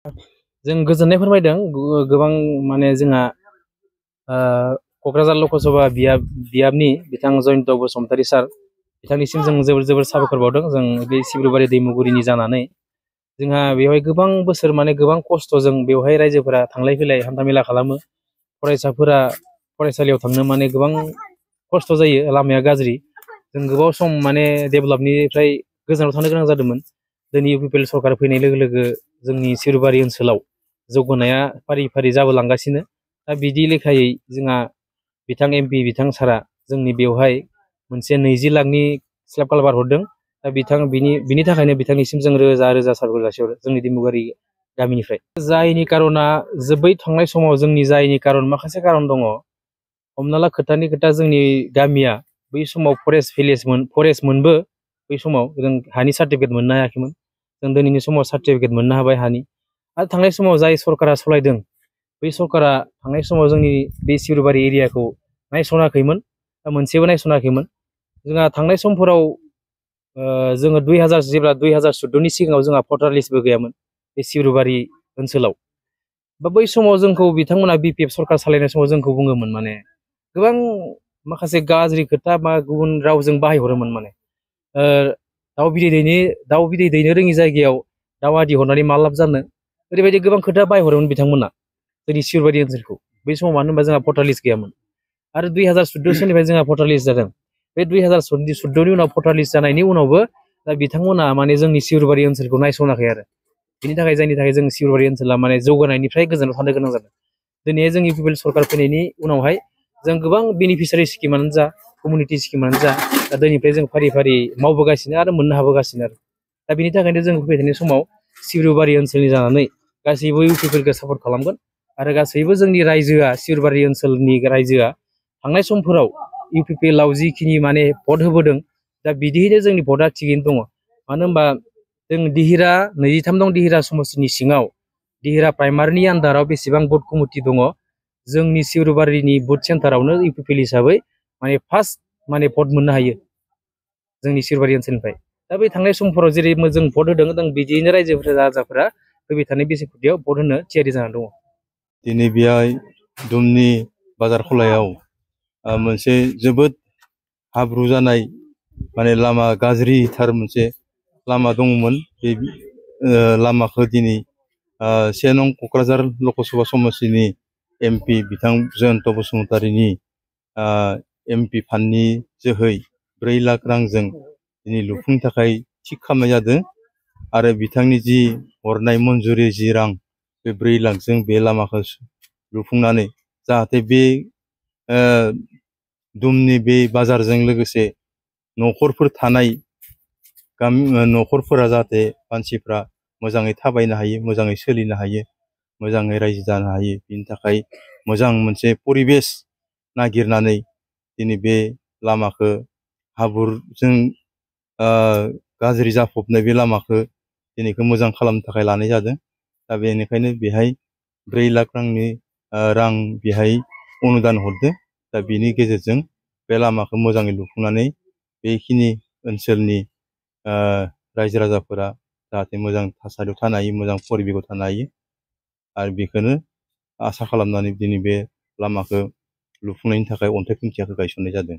जों गोजोननाय फोरमायदों गोबां माने जोंहा क'क्राझार लकसभा बियाबनि बिथां जयन्त बसुमतारी सार बिथांनिसिम जों जोबोर साबायखर बावदों। जों बे सिब्रुबारि दैमुगुरिनि जानानै जोंहा बेवहाय गोबां बोसोर माने गोबां खस्थ'जों बेवहाय रायजोफोरा थांलाय फैलाय हान्थामेला खालामो। फरायसाफोरा फरायसालियाव थांनो माने गोबां खस्थ' जायो, लामाया गाज्रि। जों गोबाव सम माने डेभेलपनिफ्राय गोजानाव थानो गोनां जादोंमोन। दिनै इउपिपिएल सरकार फैनाय लोगो लोगो जोंनि सिब्रुबारि ओनसोलाव जौगानाया फारि फारि जाबोलांगासिनो। दा बिदि लेखायै जोंहा बिथां एमपि बिथां सारा जोंनि बेवहाय मोनसे 20 लाखनि स्लेब कालभार हरदों। दा बिनि थाखायनो बिथांनिसिम जों रोजा रोजा साबायखर जासिहरो जोंनि दैमुगारि गामिनिफ्राय। जायनि कारना जोबै थांनाय समाव जोंनि जायनि कारन माखासे कारन दङ। हमना ला खोथानि खोथा जोंनि गामिया बै समाव फरेस्ट मोनबो बै समाव जों हानि सार्टिफिकेट मोननो हायाखैमोन। जों दिनैनि समाव सार्टिफिकेट मोननो हाबाय हानि। आरो थांनाय समाव जाय सरकारा सालायदों बै सरकारा थांनाय समाव जोंनि बे सिब्रुबारि एरियाखौ नायसनाखैमोन, मोनसेबो नायसनाखैमोन। जोंहा थांनाय समफोराव जोङो 2014नि सिगाङाव जोंहा भटार लिस्टबो गैयामोन बे सिब्रुबारि ओनसोलाव। बा बै समाव जोंखौ बिथांमोना बिपिएफ सरकार सालायनाय समाव जोंखौ बुङोमोन माने गोबां माखासे गाज्रि खोथा बा गुबुन रावजों बाहायहरोमोन माने दाउ बिदै दैनो रोङि जायगायाव दाउ आदि हरनानै मा लाब जानो, ओरैबायदि गोबां खोथा बाहायहरोमोन बिथांमोना जोंनि सिब्रुबारि ओनसोलखौ। बै समाव मानो होनबा जोंहा भटार लिस्ट गैयामोन। आरो 2014 सोनिफ्राय जोंहा भटार लिस्ट जादों। बे 2014नि उनाव भटार लिस्ट जानायनि उनावबो दा बिथांमोना माने जोंनि सिब्रुबारि ओनसोलखौ नायसनाखै आरो। बिनि थाखाय जायनि थाखाय जों सिब्रुबारि ओनसोला माने जौगानायनिफ्राय गोजानाव थानो गोनां जादों। दिनै जोंनि इउपिपिएल सरकार फैनायनि उनावहाय जों गोबां बेनिफिसियारि स्किमानो जा, कमिउनिटि स्किमानो जा, दा दिनैनिफ्राय जों फारि फारि मावबोगासिनो आरो मोननो हाबोगासिनो आरो। दा बिनि थाखायनो जों फैबाय थानाय समाव सिब्रुबारि ओनसोलनि जानानै गासैबो इउपिपिएलखौ सापर्ट खालामगोन। आरो गासैबो जोंनि रायजोआ सिब्रुबारि ओनसोलनि रायजोआ थांनाय समफोराव इउपिपिएलआव जिखिनि माने भट होबोदों, दा बिदियैनो जोंनि भटआ थिगैनो दङ। मानो होनबा जों दिहिरा 23 दं दिहिरा समस्तिनि सिङाव दिहिरा प्राइमारिनि आन्दाराव बेसेबां भट कमिटि दङ, जोंनि सिब्रुबारिनि बुथ सेन्टारावनो इउपिपिएल हिसाबै माने फार्स्ट माने भट मोननो हायो जोंनि सिब्रुबारि ओनसोलनिफ्राय। दा बे थांनाय समफोराव जेरै जों भट होदों, जों बिदियैनो राजाफोरा फैबाय थानाय बिसायख'थियाव भट होनो थियारि जानानै दङ। दिनै बेहाय दुमनि बाजार खलायाव मोनसे जोबोद हाब्रु जानाय माने लामा गाज्रिथार मोनसे लामा दङमोन। बे लामाखौ दिनै 1 नं क'क्राझार लकसभा समस्तिनि एमपि बिथां जयन्त बसुमतारीनि एमपि फान्डनि जोहै 4 लाख रांजों दिनै लुफुंनो थाखाय थिग खालामनाय जादों। आरो बिथांनि जि हरनाय मन्जुरि जि रां, बे 4 लाखजों बे लामाखौ लुफुंनानै जाहाथे बे दुमनि बे बाजारजों लोगोसे न'खरफोर थानाय न'खरफोरा जाहाथे मानसिफ्रा मोजाङै थाबायनो हायो, मोजाङै सोलिनो हायो, मोजाङै रायजो जानो हायो। बिनि थाखाय मोजां मोनसे परिबेस नागिरनानै दिनै बे लामाखौ हाब्रुजों गाज्रि जाफबनाय बे लामाखौ दिनैखौ मोजां खालामनो थाखाय लानाय जादों। दा बेनिखायनो बेहाय 4 लाख रांनि रां बेहाय अनुदान हरदों। दा बिनि गेजेरजों बे लामाखौ मोजाङै लुफुंनानै बेखिनि ओनसोलनि रायजो राजाफोरा जाहाथे मोजां थासारियाव थानो हायो, मोजां परिबेसाव थानो हायो। आरो बेखौनो आसा खालामनानै दिनै बे लामाखौ लुफुंनायनि थाखाय अन्थाइ खुन्थियाखौ गायसननाय जादों।